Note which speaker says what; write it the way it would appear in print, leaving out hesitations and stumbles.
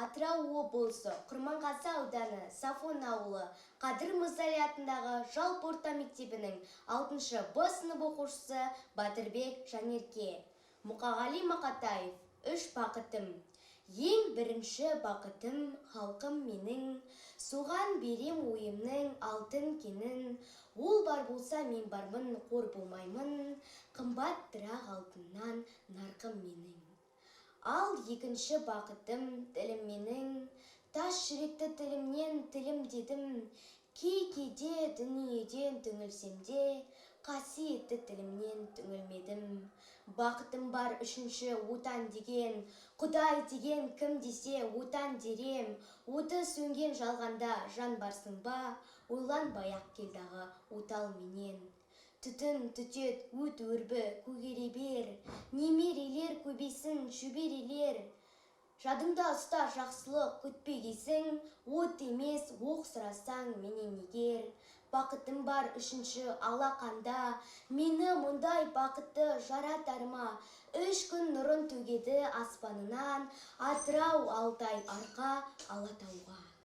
Speaker 1: Атырау облысы, Құрманғазы ауданы, Сафон ауылы, Қадыр Мырзали атындағы жалпы орта мектебінің 6 Б сынып оқушысы Батырбек Жанерке. Мұқағали Мақатаев, «Үш бақытым». Ең бірінші бақытым — халқым менің, соған берем ойымның алтын кенін. Ол бар болса, мен бармын, қор болмаймын, қымбаттырақ алтыннан нарқым менің. Ал екінші бақытым — тілім менің, тас жүректі тілімнен тілімдедім. Кей кейде дүниеден түңілсем де, қасиетті тілімнен түңілмедім. Бақытым бар үшінші — Отан деген. Құдай деген кім десе, Отан дерем. Оты сөнген жалғанда жан барсың ба, ойланбай ақ кел дағы отал менен. Түтін түтет, өт, өрбі, көгере бер, немерелер көбейсін, шөберелер. Жадыңда ұста, жақсылық күтпегейсің, от емес, оқ сұрасаң менен егер. Бақытым бар үшінші — алақанда. Мені мұндай бақытты жаратар ма? Үш күн нұрын төгеді аспанынан Атырау, Алтай, Арқа, Алатауға.